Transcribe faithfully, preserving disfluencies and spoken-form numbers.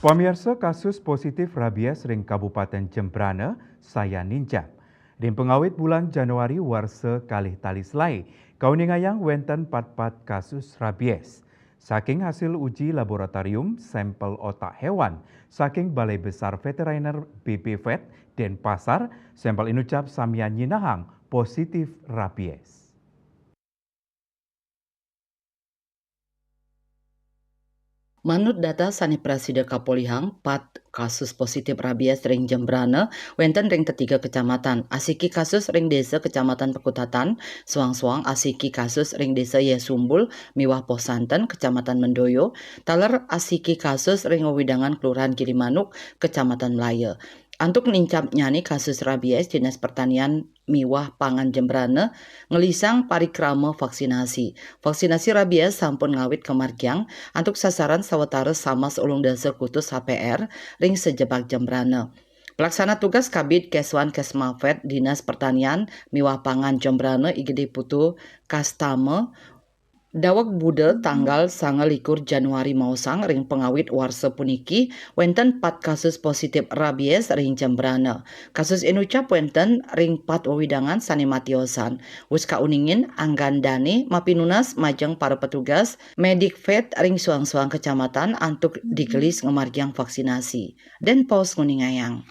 Pamiarsa, kasus positif rabies ring Kabupaten Jembrana sayan nincap. Ring pangawit bulan Januari warsa kalih tali selaé, kauningayang wénten patpat kasus rabies. Saking hasil uji laboratorium, sampel otak hewan saking Balai Besar Veteriner B B Vet Denpasar, sampel inucap samian nyinahang positif rabies. Manut data sané prasida kapolihang, pat kasus positif rabies ring Jembrana wénten ring tetiga kecamatan. Asiki kasus ring Désa Kecamatan Pekutatan, soang-soang asiki kasus ring Désa Yeh Sumbul miwah Poh Santen, Kecamatan Mendoyo, taler asiki kasus ring wewidangan Kelurahan Gilimanuk, Kecamatan Melaya. Antuk nincapnyané kasus rabies, Dinas Pertanian miwah Pangan Jembrana nglisang parikrama vaksinasi. Vaksinasi rabies sampun ngawit kamargiang antuk sasaran sawatara samas ulung dasa kutus H P R ring sajebag Jembrana. Pelaksana tugas Kabid Keswan Kesmafet Dinas Pertanian miwah Pangan Jembrana, I G D Putu Kastama, daweg Buda tanggal sanga likur Januari maosang, ring pangawit warsa puniki wénten pat kasus positif rabies ring Jembrana. Kasus inucap wénten ring pat wewidangan sané matiosan. Wus kauningin anggan dané mapinunas majeng para petugas Medikvet ring soang-soang kecamatan antuk digelis ngamargiang vaksinasi. Denpos nguningayang.